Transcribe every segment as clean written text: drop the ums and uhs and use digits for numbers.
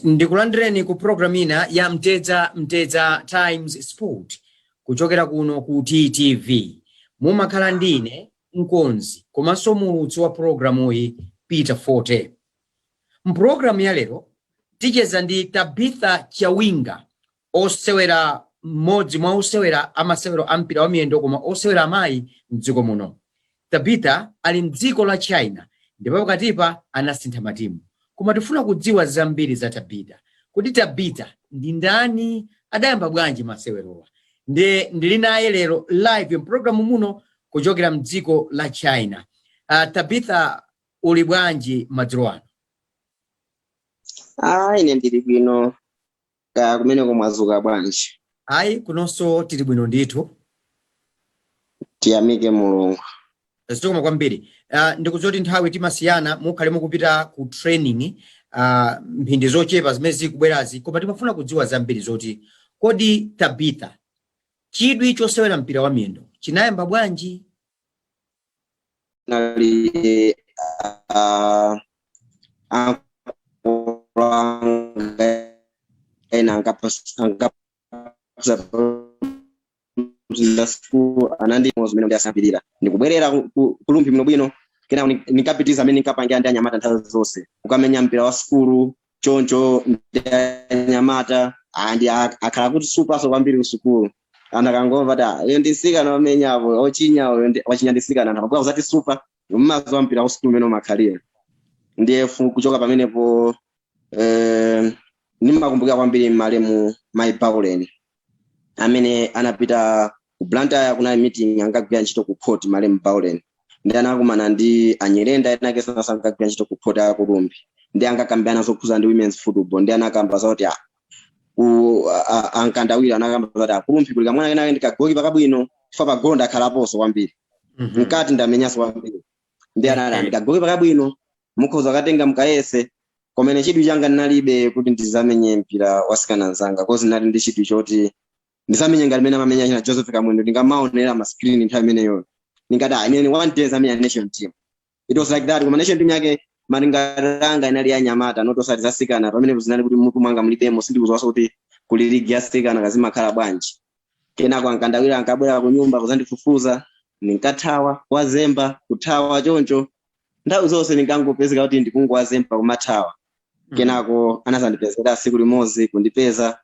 Ndikulandireni ku program ina ya Mtedza Mtedza Times Sport kuchokera kuno ku TTV. Mumakhala ndine mkonzi komanso muulutsi wa programuyi, Peter Forte. Mpulogalamu ya lero ticheza ndi Tabitha Chawinga, osewera, mmodzi mwa osewera amasewero a mpira wa miyendo koma osewera amayi mdziko muno. Tabitha ali mdziko la China ndipo pakatipa anasintha matimu, koma tifuna kudziwa zambiri za Tabitha, kuti Tabitha ndi ndani, adayamba bwanji masewerowa. Ndiye ndili naye lero live mpulogalamu muno kuchokera mdziko la China. Tabitha, uli bwanji madzulo ano? Ah, ine ndili bwino. Kaya kumeneko mwazuka bwanji? Ayi, kunonso tili bwino ndithu. Tiyamike Mulungu. Zikoma kwambiri. Ndikudziwa kuti nthawi timasiyana, mukhale mukupita ku training mphindi zochepa zimene zikubwerazi, koma timafuna kudziwa zambiri zoti kodi Tabitha, chidwi chosewera mpira wa miyendo chinayamba bwanji? Nali ankolo anga ena ankapasa school, anandi zimene ndiyasambirira ndikubwerera ku Rumphi bwino bwino. Kena ninkapitiza amene ninkapangira ndi anyamata nthawi zonse, kukamenya mpira wa sukulu choncho ndi anyamata. Andi akhala kuti supaso kwambiri kusukulu, anthu akangomva kuti, "Ah, uyo ndi mtsikana wamenyapo, ochinya uyo wachinya ndi mtsikana," anthu akabwera kuzati supa mmazi wa mpira wa sukulu umene umakhalira. Ndiye kuchoka pamenepo, nimakumbukira kwambiri malemu Mai Baulen amene anapita ku Blantyre, kunali meeting, ankagwira ntchito ku court malemu Baulen, ndi anakumana ndi anyerenda ena ake sanso ankagwira ntchito ku court ya ku Rumphi, ndi ankakambirana zokhuza ndi women's football. Ndi anakamba zoti ankandawira anakamba zoti ku Rumphi kuli kamwana kenake ndi kagokipa kabwino, chifukwa pa golo ndakhalaponso kwambiri, mkati ndamenyanso kwambiri. Ndi anati ndikagokipa kabwino, mukhoza katenga mkayese. Komene chidwi changa ndinalibe kuti ndizamenye mpira wasikana nzanga, 'cause ndinali ndi chidwi choti ndizamenye ngati mene amamenya china Joseph Kamwendo, ndingamaonera ma screen nthawi imeneyo. Ndingati, "Ah, ine one day zamenya national team." It was like that, koma national team yake malingalanga inali ya nyamata, not osati zasikana. Pamenepo zinali kuti mutu mwanga mulibemo, sindikuziwaso kuti kuli ligi yasikana kazimakhala bwanji. Kenako ankandawira ankabwera ku nyumba kuzandifufuza, ninkathawa wazemba, kuthawa choncho nthawi zonse ndinkangopezeka kuti ndikungowazemba, kumathawa. Kenako anazandipezera siku limodzi kundipeza.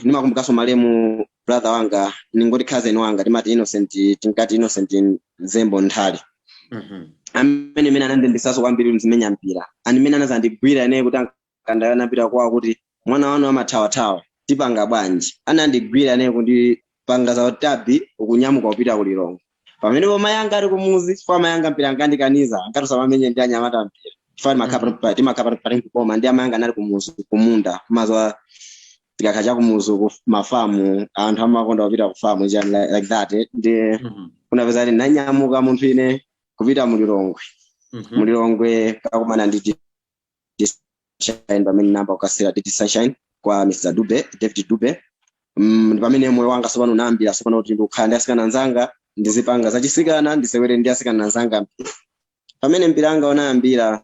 Nimakumbukanso malemu brother wanga, ningoti cousin wanga, timati Innocent, tinkati Innocent Zembo Nthali, amene mene anandimbisaso kwambiri mzimenya mpira, animene anazandigwira ine kuti ankanda anapita kwawo kuti, "Mwana wanu amathawathawa, tipanga bwanji?" Anandigwira ine kundipanga za tabi ukunyamuka kupita ku Lilongwe. Pamenepo mayi anga ali kumuzi, chifukwa mayi anga mpira ankandikaniza, ankati usamamenye ndi anyamata mpira, chifukwa timakhala pali koma ndi amayi anga anali kumuzi kumunda. Kumazwa tikakha cha kumuzi ku mafamu, anthu amakonda kupita ku famu chani like that, eh. Ndi kunapeza kuti nanyamuka munthu ine kupita mu Lilongwe. Mu Lilongwe kakumana ndi DD Sunshine, pamene namba kukasira DD Sunshine kwa Mr Dube, David Dube. Ndi pamene moyo wanga sopano unayambira sopano kuti ndikukhala ndi asikana anzanga, ndizipanga zachisikana, ndisewere ndi asikana anzanga mpira. Pamene mpira wanga unayambira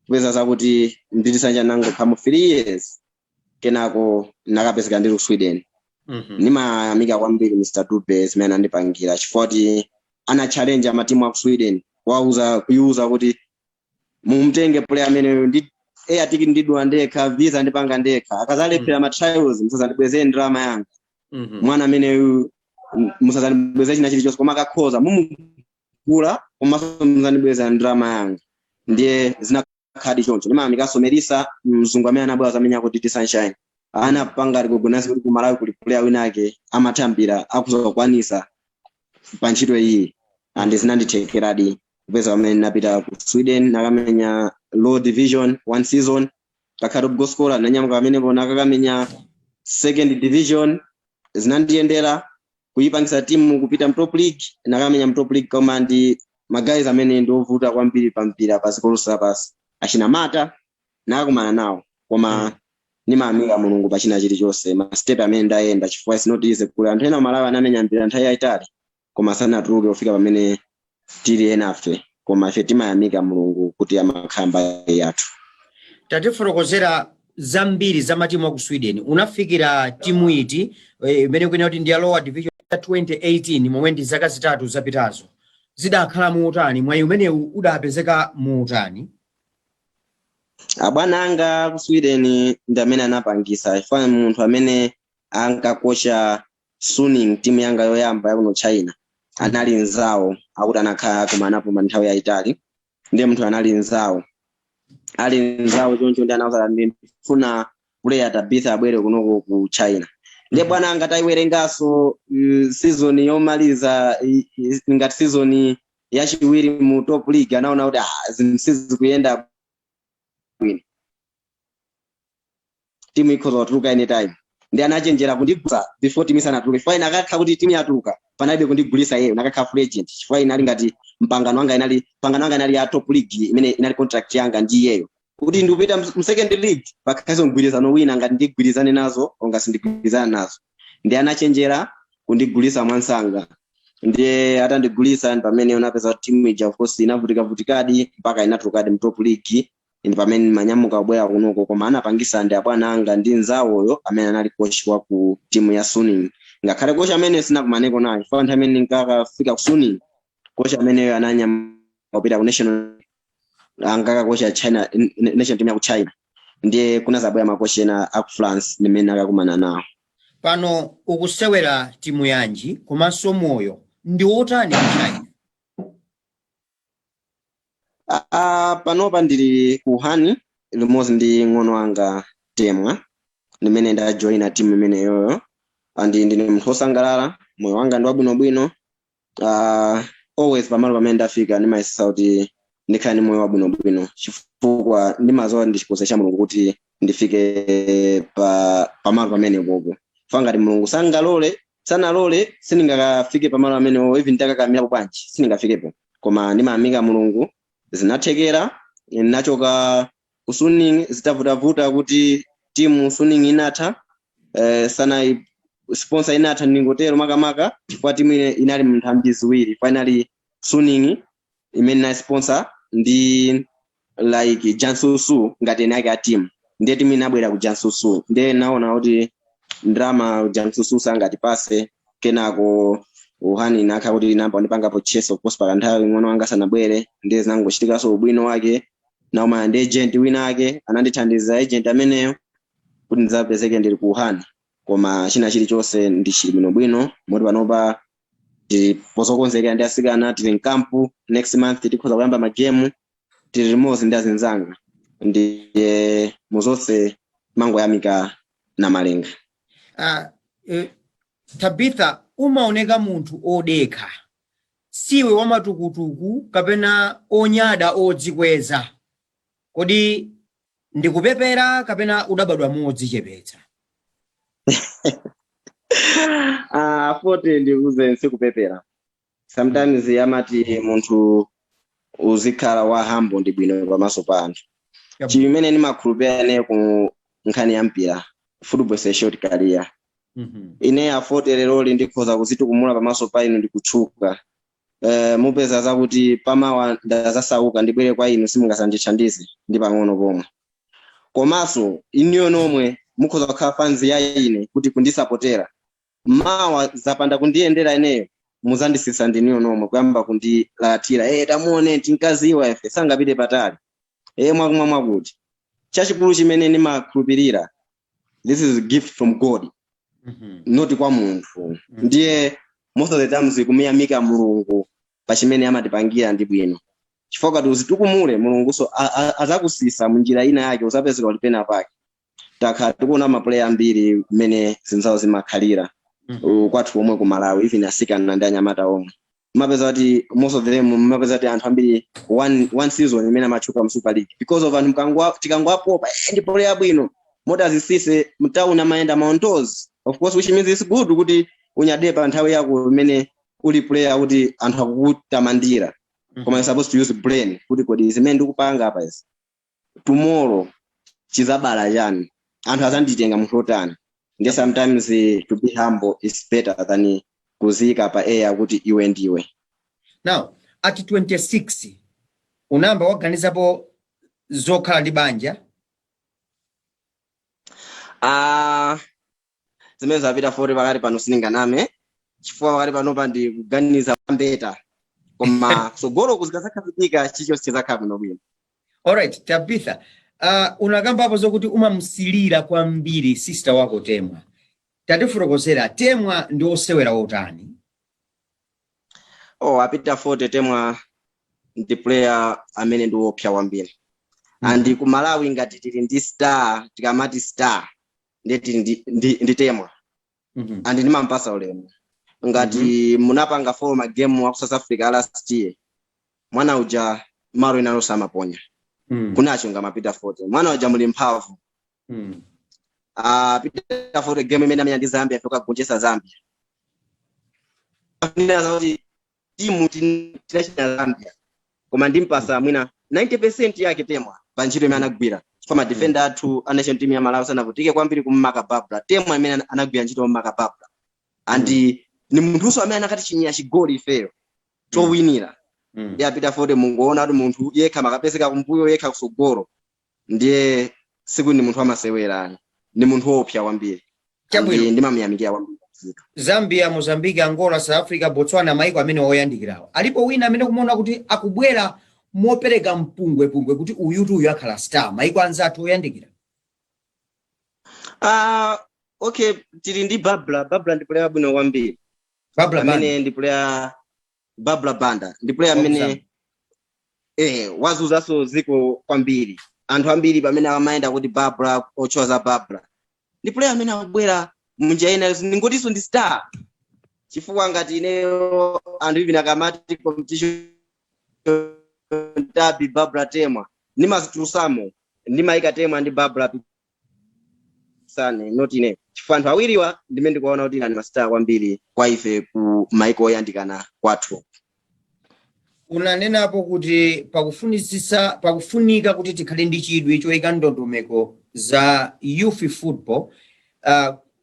kupeza zakuti DD Sunshine nangokha mu 3 years, kenako nakapezeka ndili ku Sweden. Nimayamika kwambiri Mr Dube zimene anandipangira, chifukwa kuti ana challenge amatimu aku Sweden, wauza kuiuza kuti mumtenge player ameneyo, ndi air ticket ndidula ndekha, visa ndipanga ndekha, akazalephera ma trials musazandibwezere ndalama yanga. Mwana ameneyu musazandibwezere china chilichonse, koma akakhoza mumugula, komanso muzandibwezera ndalama yanga. Ndiye zinakhadi choncho. Ndimayamikanso Melissa, mzungu amene anabwera zamenya ku DD Sunshine, anapanga recognize kuti ku Malawi kuli player winake amathambira, akuza kukwanisa pa ntchito iyi, and zinandithekeradi kupeza pamene napita ku Sweden, nakamenya low division one season, kakhala top goal scorer. Nanyamuka pamenepo nakakamenya second division, zinandiyendera kuyipangisa timu kupita mtop league, nakamenya mtop league, koma ndi maguys amene ndi ovuta kwambiri pa mpira pa dziko lonse lapansi, achinamata nakakumana nawo. Koma nimayamika Mulungu pa china chilichonse, ma step amene ndayenda, chifukwa it's not easy. Kuli anthu ena Malawi anamenya mpira nthawi yayitali koma sanatuluke kufika pamene tili enafe, koma ife timayamika Mulungu kuti amakhala mbali yathu. Tatifotokozera zambiri za matimu aku Sweden. Unafikira timu iti imene kunena kuti ndi ya lower division ya 2018, momwe ndi zaka 3 zapitazo? Zidakhala muutani? Mwayi umenewu udapezeka muutani? Abwana anga ku Sweden ndi amene anapangisa, chifukwa munthu amene ankakocha Suning, timu yanga yoyamba yakuno China, anali nzawo, akuti anakhala koma anapuma nthawi yayitali, ndiye munthu anali nzawo, ali nzawo choncho, ndi anauza ndifuna player Tabitha abwere kunoko ku China. Ndiye bwana anga tayiwerengaso season yomaliza, ngati season yachiwiri mu top league, anaona kuti zinthu sizikuyenda bwino, timu ikhoza kutuluka anytime, ndi anachenjera kundigulisa before timu isanatuluke, chifukwa ine akakhala kuti timu yatuluka panalibe kundigulisa iyeyo, nakakhala free agent, chifukwa inali ngati mpangano wanga, inali pangano wanga inali ya top league imene inali contract yanga ndi iyeyo, kuti ndikupita mu second league pakhaso mgwirizano wina, ngati ndigwirizane nazo onga sindigwirizana nazo. Ndi anachenjera kundigulisa mwansanga. Ndiye atandigulisa ndi pamene unapeza kuti timu ija of course inavutika-vutikadi mpaka inatulukadi mu top league, ndi pamene manyamuka kubwera kunoko. Koma anapangisa ndi abwana anga ndi nzawoyo amene anali coach wa ku timu ya Suning, ngakhale coach amene sinakumaneko naye, chifukwa nthawi imene ndinkakafika ku Suning, coach ameneyo ananyamuka kupita ku national, angakakocha China national team ya ku China. Ndiye kunazabwera makochi ena aku France ndimene akakumana nawo. Pano ukusewera timu yanji, komanso moyo ndi wotani ku China? Panopa ndili ku Wuhan limodzi ndi ng'ono wanga Temwa, ndimene ndajoyina timu imeneyoyo, and ndine munthu wosangalala, moyo wanga ndi wabwinobwino. Always pamalo pamene ndafika ndimayesesa kuti ndikhale ndi moyo wabwinobwino, chifukwa ndimazowa ndi chikonzero cha Mulungu kuti ndifike pa pamalo pamene popo. Chifukwa ngati Mulungu sangalole, sanalole, sindingakafike pamalo amenewo, even nditakakamirapo bwanji sindingafikepo. Koma ndimayamika Mulungu, zinathekera. Nachoka ku Suning zitavutavuta kuti timu Suning inatha, sana sponsor inatha, ndingotero makamaka, chifukwa timu ine inali mnthambi ziwiri. Finally Suning imene inali sponsor ndi like Jiangsu ngati ene ake a timu, ndiye timu inabwera ku Jiangsu, ndiye naona kuti ndrama Jiangsu sangatipase. Kenako Wuhan inakha kuti inamba ndipangapo chase, of course pakanthawi ng'ono wanga sanabwere, ndiye zinangochitikanso ubwino wake nauma ndi agent wina ake anandithandiza, agent ameneyo, kuti ndidzapezeke ndili ku Wuhan. Koma china chilichonse ndi chili bwinobwino, moti panopa tili pozokonzekera ndi asikana, tili m'camp, next month tikhoza kuyamba magemu, tili limodzi ndi azinzanga, ndiye muzonse mangoyamika na malenga. Tabitha, umaoneka munthu odekha, siwe wamatukutuku kapena onyada odzikweza. Kodi ndikupepera kapena udabadwa modzichepetsa? Forte, ndikuze nsikupepera. Sometimes amati munthu uzikhala wa humble ndi bwino pamaso pa anthu. Chimene ndimakhulupirira ine ku nkhani ya mpira, football is a short career. Ine afote leroli ndikhoza kuzitukumula pamaso pa inu ndikutchuka, mupeza zakuti pamawa ndazasauka, ndibwere kwa inu, simungasandithandize ndi pang'ono pomwe. Komanso iniyo nomwe mukhoza kukhala fans ya ine kuti kundisapotera, mawa zapanda kundiyendera ineyo, muzandisisa ndiniyo nomwe kuyamba kundilalatira, tamuone, tinkaziwa ife sangapite patali, mwakumwa mwakuti. Chachikulu chimene ndimakhulupirira, this is a gift from God, not kwa munthu. Ndiye most of the times kumuyamika Mulungu pa chimene amatipangira ndi bwino, chifukwa kati uzitukumule, Mulunguso azakusisa munjira ina yake, uzapezeka uli pena pake. Takhala tikuona maplayer ambiri mmene zinthu zawo zimakhalira. Kwathu omwe ku Malawi, even asikana ndi anyamata omwe, mapeza kuti most of them, mapeza kuti anthu ambiri one season imene amatchuka mu Super League, because of anthu tikangwapopa, ndi player bwino, moti azisise mtown amayenda maontos, of course, which means it's good kuti unyade pa nthawi yako imene uli player, kuti anthu akukutamandira. Koma you're supposed to use brain kuti kodi zimene ndikupanga apa izi tomorrow chizabala chani, anthu azanditenga munthu otani? Ndiye sometimes to be humble is better than kuziyika pa air kuti iwe ndiwe. Now at 26 unayamba waganizapo zokhala ndi banja? Ah, zimene zapita 40 pakati pano sindinganame, chifukwa pakati panopa ndi kuganiza mbeta, koma kusogolo kuzikazakhazikika chichonse chizakhala bwinobwino. Alright, Tabitha, unakambapo zokuti umamsilira kwambiri sister wako Temwa. Tatifotokozera, Temwa ndi osewera otani? Oh, apita 40, Temwa ndi player amene ndi wopsa kwambiri. And ku Malawi ngati tili ndi star, tikamati star ndiye tili ndi Temwa. And ndimampasa ulemu. Ngati munapanga follow ma game wa ku South Africa last year, mwana uja malo inalo samaponya. Kunacho ngamapita 40, mwana uja muli mphamvu. Ah, pita 40, game imene amenya ndi Zambia, tokagonjetsa Zambia, afunira kuti timu tinachita Zambia, koma ndimpasa mwina 90% yake Temwa pa ntchito imene anagwira, chifukwa ma defender athu a national team ya Malawi sanavutike kwambiri kummaka Babla. Temwa imene anagwira ntchito mmaka Babla, and ni munthuso amene anakati chinya chigoli ifeyo chowinira. Ndiye apita 40, mungoona kuti munthu yekha makapezeka kumbuyo, yekha kusogolo, ndiye siku ni munthu amasewera, ni munthu wopsa kwambiri. Chabwino. Ndi ndimamuyamikira kwambiri. Zambia, Mozambique, Angola, South Africa, Botswana, maiko amene oyandikirawo, alipo wina amene kumuona kuti akubwera mopereka mpungwepungwe kuti uyutu uyu akhala star, maiko anzathu oyandikira? Ah, okay, tili ndi Babla. Babla ndi player bwino kwambiri. Babla Amene Banda. ndi player, Babla Banda ndi player amene Zambia. Wazuzanso ziko kwambiri. Anthu ambiri pamene amayenda kuti Babla, ochoza Babla, ndi player amene akubwera munjira ina, ningotinso ndi star, chifukwa ngati ineyo anthu even akamati competition tabi Babla Temwa, nimazitulusamo, ndimayika Temwa ndi Babla sane, not ine, chifukwa anthu awiriwa ndimene ndikuona kuti ndi mastar kwambiri kwa ife ku maiko oyandikana kwathu. Unanenapo kuti pakufunisisa, pakufunika kuti tikhale ndi chidwi choyika ndondomeko za youth football,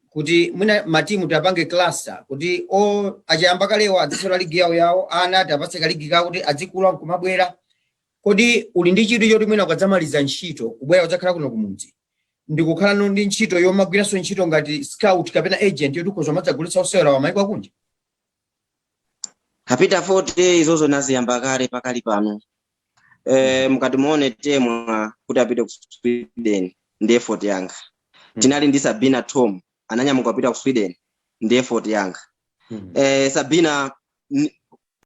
kuti mwina matimu tiapange cluster kuti o achiyamba kalewo adzisewera ligi yawo yawo, ana tiapatse kaligi kawo kuti adzikula nkumabwera. Kodi uli ndi chidwi choti mwina ukadzamaliza ntchito kubwera udzakhala kuno kumudzi ndikukhala no ndi ntchito yomagwiranso ntchito ngati scout kapena agent yoti ukhoza umadzagulitsa osewera wa maiko akunja? Kapita 40, izozo naziyamba kale. Pakali pano mukati muone Temwa kuti apite ku Sweden ndi effort yanga. Tinali ndi Sabina Tom, ananyamuka kupita ku Sweden ndi effort yanga. Sabina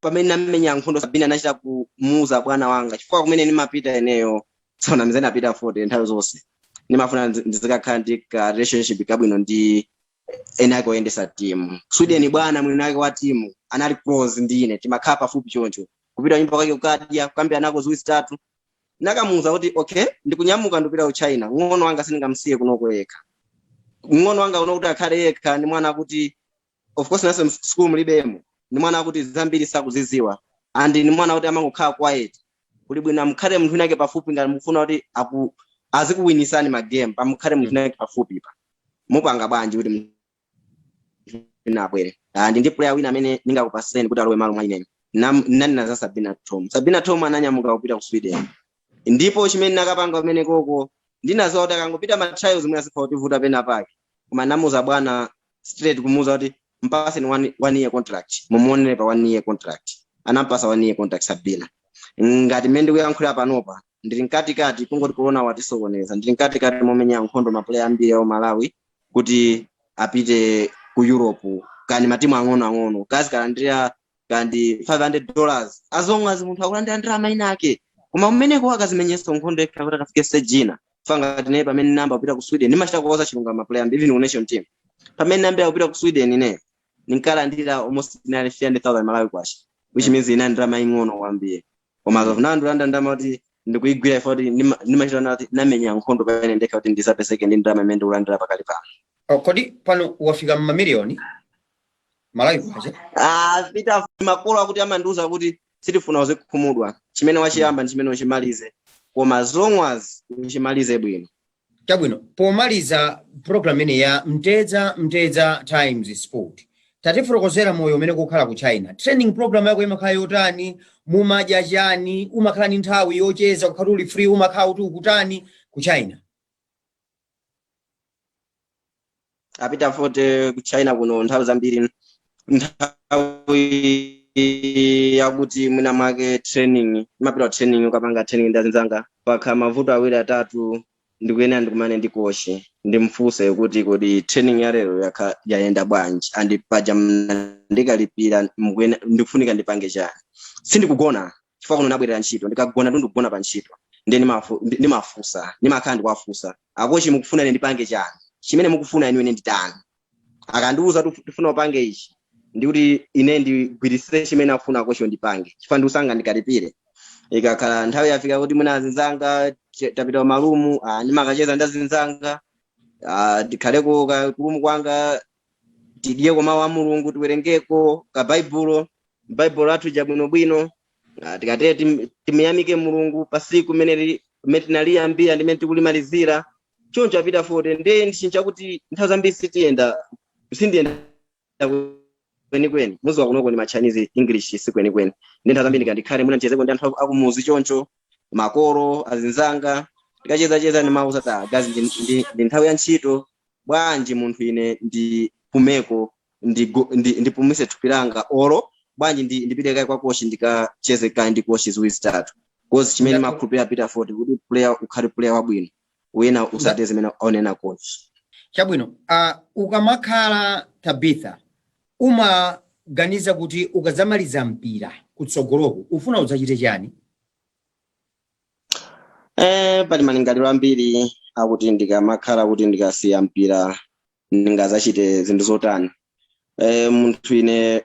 pamene namenya nkhondo, Sabina anachita kumuuza bwana wanga, chifukwa kumene ndimapita ineyo tsona mzene apita 40, nthawi zonse ndimafuna ndizikakhala ndi ka relationship kabwino ndi ena ake oyendesa timu Sweden. Bwana mwini wake wa timu anali close ndi ine, timakhala pafupi choncho, kupita nyumba kwake kukadya, kukambira nako ziwiri zitatu. Nakamuuza kuti okay, ndikunyamuka ndipita ku China, ng'ono wanga sindingamsiye kunoko yekha. Ng'ono wanga uno kuti akhale yekha ndi mwana kuti of course nase school mulibemo, ndi mwana kuti zambiri sakuziziwa, and ndi mwana kuti amangokhala quiet. Kuli bwino amukhale munthu winake pafupi. Ngati mukufuna kuti aku azikuwinisani magame, pamukhale munthu winake pafupi. Pa mupanga bwanji kuti munthu wina abwere? Ah, ndi player wina amene ndingakupaseni kuti alowe malo mwa ineyo. Nanena za Sabina Tom. Sabina Tom ananyamuka kupita ku Sweden, ndipo chimene nakapanga pamene koko, ndinaziwa kuti akangopita ma trials mwina zikhoza kutivuta pena pake, koma namuza bwana straight, kumuuza kuti mpaseni one year contract, mumuonere pa one year contract. Anampasa one year contract Sabina. Ngati mmene ndikuyankhula panopa, ndili mkatikati, kungoti corona watisokoneza, ndili mkatikati momenya nkhondo maplayer ambiri awo Malawi kuti apite ku Europe, kani matimu ang'onoang'ono kazikalandira kandi $500, as long as munthu akulandira ndalama ina ake, koma kumeneko akazimenyenso nkhondo yekha kuti akafike stage ina. Fanga tine pamene namba kupita ku Sweden, ndimachita kukoza chilungamo maplayer ambiri, even ku national team. Pamene nambira kupita ku Sweden, ine ninkalandira almost nearly 300,000 Malawi kwacha, which means ina ndalama ing'ono kwambiri, koma as of now ndilanda ndalama kuti ndikuigwira ifo kuti ndimachita nati namenya nkhondo pamene ndekha kuti ndisapezeke ndi ndalama imene ndikulandira pakali pano. Oh, kodi pano wafika mmamiliyoni Malawi kwacha? Ah, pita, makolo akuti amandiuza kuti sitifuna uzikukhumudwa, chimene wachiyamba ndi chimene uchimalize, koma as long as uchimalize bwino. Chabwino, pomaliza program imene ya Mtedza Mtedza Times Sport, tatifotokozera moyo umene kukhala ku China. Training program yako imakhala yotani? Mumadya chani? Umakhala ndi nthawi yocheza kukhala uli free? Umakhala kuti ukutani ku China? Apita Forte, ku China kuno nthawi zambiri, nthawi yakuti mwina mwake training, imapita training, ukapanga training ndi azinzanga, pakha mavuto awiri atatu, ndikuyenera ndikumane ndi coach, ndimfunse kuti kodi training ya lero yakha yayenda bwanji? And paja ndikalipira, ndikufunika ndipange chani? Sindikugona chifukwa kuno nabwerera ntchito, ndikagona ndikugona pa ntchito. Ndiye ndimafunsa, ndimakhala ndikuwafunsa akochi: "Mukufuna ine ndipange chani? Chimene mukufuna inu ine nditani?" Akandiuza tifuna upange ichi, ndikuti ine ndigwirisire chimene afuna akochi ndipange, chifukwa ndiusanga ndikalipire. Ikakhala nthawi yafika kuti mwina azinzanga tapita kumalumu, ndimakacheza ndi azinzanga, ndikhaleko ka kurumu kwanga, tidyeko mawu a Mulungu, tiwerengeko ka Baibulo, Baibulo lathu ja bwinobwino, tikatere timuyamike Mulungu pasiku mmene tinaliyambira ndi mmene tikulimalizira. Choncho Apita Forte, ndiye ndi chinthu chakuti nthawi zambiri sitiyenda, sindiyenda kwenikweni. Muzi wakunoko ndi ma Chinese, English si kwenikweni. Ndi nthawi zambiri ndikandikhale mwina ndichezeko ndi anthu akumuzi choncho, makolo, azinzanga, tikachezacheza ndimauza ta gazi, ndi nthawi ya ntchito, bwanji munthu ine ndipumeko, ndipumise thupi langa, olo bwanji ndipite kaye kwa coach, ndikacheze kaye ndi coach ziwiri zitatu, 'cause chimene makhulupirira, Peter Forte, kuti player ukhale player wabwino, wina usate zimene aonena coach. Chabwino. Ukamakhala Tabitha, umaganiza kuti ukadzamaliza mpira kutsogoloku ufuna udzachite chani? Pali malingaliro ambiri akuti ndikamakhala kuti ndikasiya mpira ndingazachite zinthu zotani. Munthu ine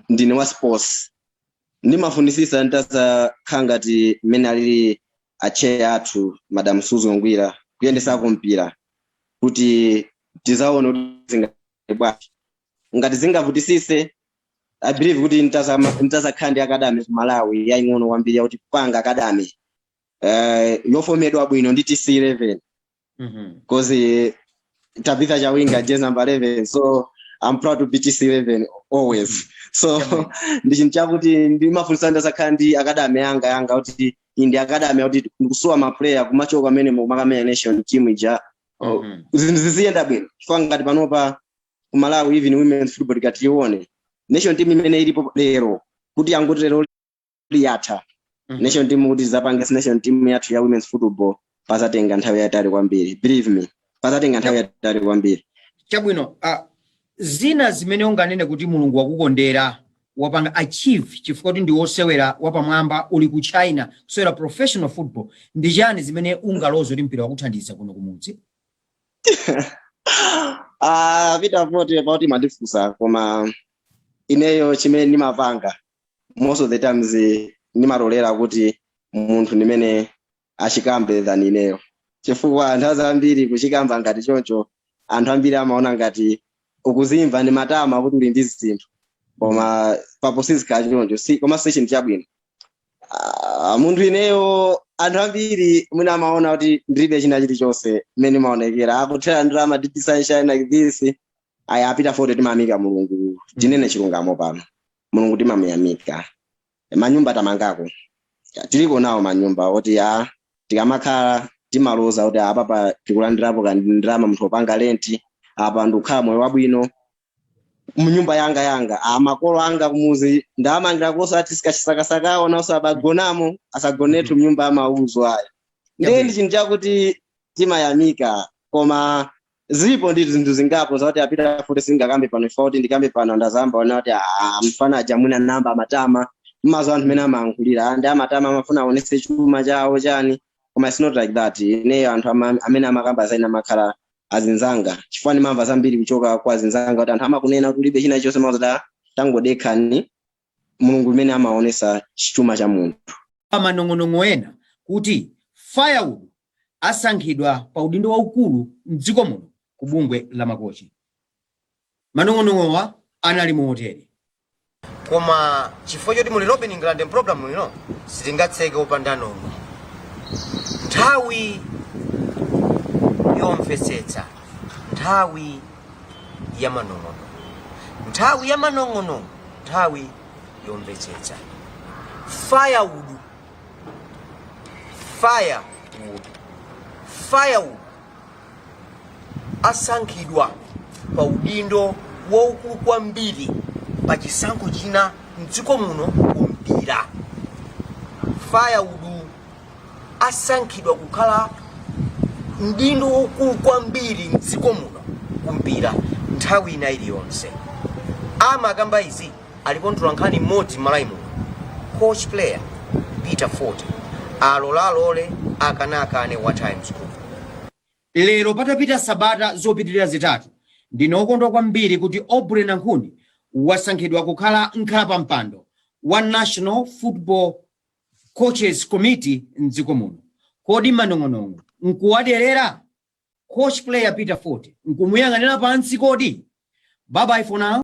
ndine wa sports, ndimafunisisa nditazakhala ngati mmene alili acheya athu, Madam Suzo Ngwira, kuyendesako mpira kuti tizaone kuti zingabwanji, ngati zingavutisise. I believe kuti ntazakhala ndi academy ku Malawi yaying'ono kwambiri, yakuti kupanga academy yofomedwa bwino ndi TC11, 'cause Tabitha Chawinga, jersey number 11, so I'm proud to be TC11 always. So ndi chinthu chakuti ndimafunisa ndazakhala ndi academy yanga yanga, kuti iyi ndi academy yakuti ndikusowa ma player kumachoka amene mukumakamenya nation team ija. Oh, zinthu ziziyenda bwino, chifukwa ngati panopa ku Malawi, even women's football, tikatione nation team imene ilipo lero, kuti yanguti lero liyatha nation team, kuti zapange nation team yathu ya women's football, pazatenga nthawi yayitali kwambiri. Believe me, pazatenga nthawi yayitali kwambiri. Chabwino. Zina zimene unganene kuti Mulungu wakukondera, wapanga achieve chifukwa kuti ndi wosewera wapamwamba, uli ku China kusewera professional football, ndi chani zimene ungaloze kuti mpira wakuthandiza kuno kumudzi? Ah, Peter Forte, pauti mandifunsa, koma ineyo chimene ndimapanga most of the times, ndimatolera kuti munthu ndimene achikambe than ineyo, chifukwa nthawi zambiri kuchikamba ngati choncho, anthu ambiri amaona ngati ukuzimva ndi matama kuti uli ndi zinthu, koma papo sizikhala choncho, si, koma si chinthu chabwino. Ah, munthu ineyo, anthu ambiri mwina amaona kuti ndilibe china chilichonse mmene maonekera, akuthera ndalama DD Sunshine like this. Aya, Apita Forte, timayamika Mulungu, tinene chilungamo pano, Mulungu timamuyamika. Manyumba tamangako, tiliko nawo manyumba oti a tikamakhala timaloza kuti apapa tikulandirapo kandalama, munthu opanga rent apa, ndikukhala moyo wabwino munyumba yanga yanga. Makolo anga kumuzi ndamangira koso ati sikachisakasakawo nawso abagonamo, asagonethu mnyumba amauzo ayo. Ndiye ndi chinthu chakuti timayamika, koma zilipo ndi zinthu zingapo zakuti Apita Forte singakambe pano, ifa kuti ndikambe pano ndazamba ona kuti ah, mfana aja mwina namba amatama mmazo, anthu mene amayankhulira ndi amatama, amafuna aonese chuma chawo chani, koma it's not like that. Ineyo anthu amene amakamba zaina amakhala azinzanga, chifukwa ndimamva zambiri kuchoka kwa azinzanga kuti anthu amakunena kuti ulibe china chonse, mazoti tangodekhani, Mulungu imene amaonesa chuma cha munthu. Manong'onong'o ena kuti Firewood asankhidwa pa udindo waukulu mdziko muno ku bungwe la makochi. Manong'onong'owa anali motere. Koma chifukwa choti muli Robin England program ino, sitingatseke opanda nong'o. Nthawi yomvetsetsa, nthawi ya manong'ono, nthawi ya manong'ono, nthawi yomvetsetsa. Firewood, Firewood, Firewood asankhidwa. Pa udindo waukulu kwambiri pa chisankho china mdziko muno kumpira, Firewood asankhidwa kukhala mdindo waukulu kwambiri mdziko muno kumpira nthawi ina iliyonse. Amakamba izi alipo mtolankhani mmodzi m'Malawi muno, coach player Peter Forte, alolalole akanakane wa Times Group. Lero patapita sabata zopitirira 3, ndine wokondwa kwambiri kuti Aubrey Nankhuni wasankhidwa kukhala mkhalapampando wa National Football Coaches Committee mdziko muno. Kodi manong'onong'o nkuwaderera coach player Peter Forte, nkumuyang'anira pansi kodi? Bye bye for now.